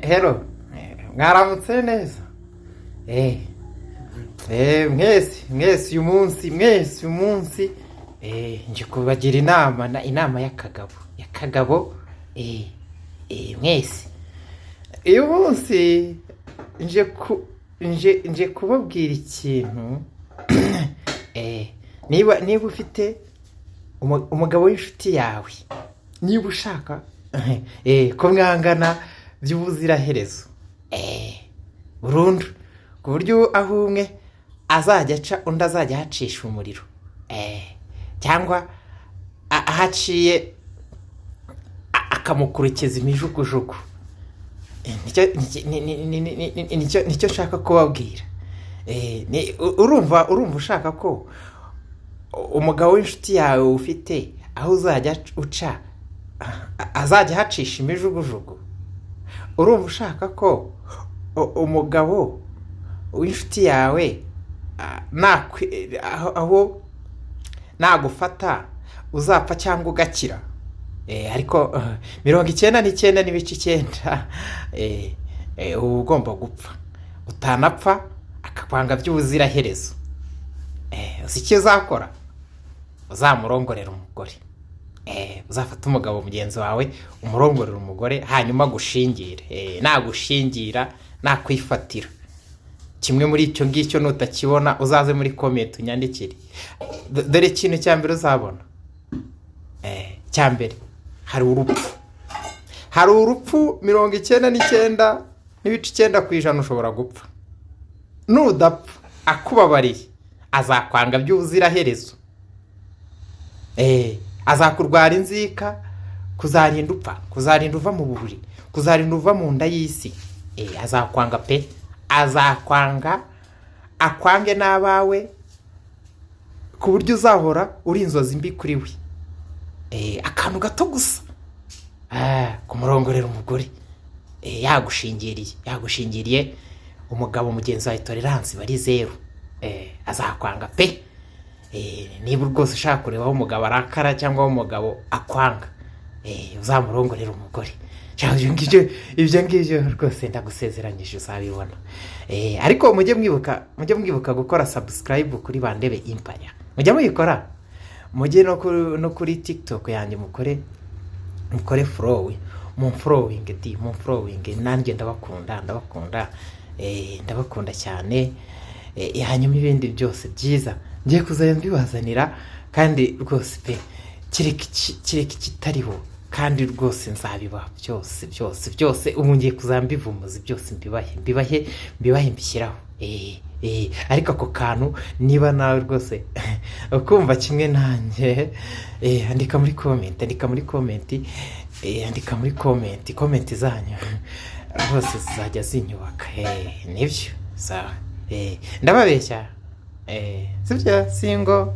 Hello, mwaramutse neza. Mwese mwese uyu munsi, mwese uyu munsi nje kubagira inama, inama y'akagabo, y'akagabo. Mwese uyu munsi nje kubabwira ikintu. Niba ufite umugabo w'inshuti yawe, niba ushaka ko mwangana by'ubuziraherezo, burundu, ku buryo aho umwe azajya aca undi azajya ahacisha umuriro, cyangwa aho aciye akamukurikiza imijugujugu. Nicyo nshaka kubabwira. Urumva ushaka ko umugabo w'inshuti yawe ufite aho uzajya uca azajya ahacisha imijugujugu? Urumva ushaka ko umugabo w'inshuti yawe aho nagufata uzapfa cyangwa ugakira? Ariko 99.9, uba ugomba gupfa, utanapfa akakwanga by'ubuziraherezo. Uzi icyo uzakora? Uzamurongorera umugore. Uzafate umugabo mugenzi wawe umurongorera umugore, hanyuma agushingire. Nagushingira, nakwifatira kimwe muri icyo ngicyo, nutakibona uzaze muri comment unyandikire. Dore ikintu cya mbere uzabona. Cya mbere, hari urupfu, hari urupfu. 99.9% ushobora gupfa. Nudapfa akubabariye, azakwanga by'ubuziraherezo. Azakurwara inzika kuzarinda upfa, kuzarinda uva mu buriri, kuzarinda uva mu nda y'isi. Azakwanga pe, azakwanga, akwange n'abawe, ku buryo uzahora uri inzozi mbi kuri we. Akantu gato gusa, kumurongorera umugore. Yagushingiriye, yagushingiriye umugabo mugenzi wawe, tolerance bari zero. Azakwanga pe. Niba rwose ushaka kureba aho umugabo arakara cyangwa aho umugabo akwanga, uzamurongorera umugore. Ibyo ngibyo rwose ndagusezeranyije uzabibona. Ariko mujye mwibuka gukora subscribe kuri Bandebe Empire. Mujye muyikora, mujye no kuri TikTok yanjye, mukore follow, mu following di mu following. Nanjye ndabakunda, ndabakunda, ndabakunda cyane. Hanyuma ibindi byose byiza ngiye kuzajya mbibazanira, kandi rwose pe, kereka ikitariho, kandi rwose nzabibaha byose, byose, byose. Ubu ngiye kuzajya mbivumuza byose, mbibahe, mbibahe, mbibahe, mbishyiraho. Ariko ako kantu, niba nawe rwose ukumva kimwe nanjye, andika muri comment, andika muri comment, andika muri comment. Comment zanyu rwose zizajya zinyubaka. Nibyo, sawa. Ndababeshya? Sibyo? Singo.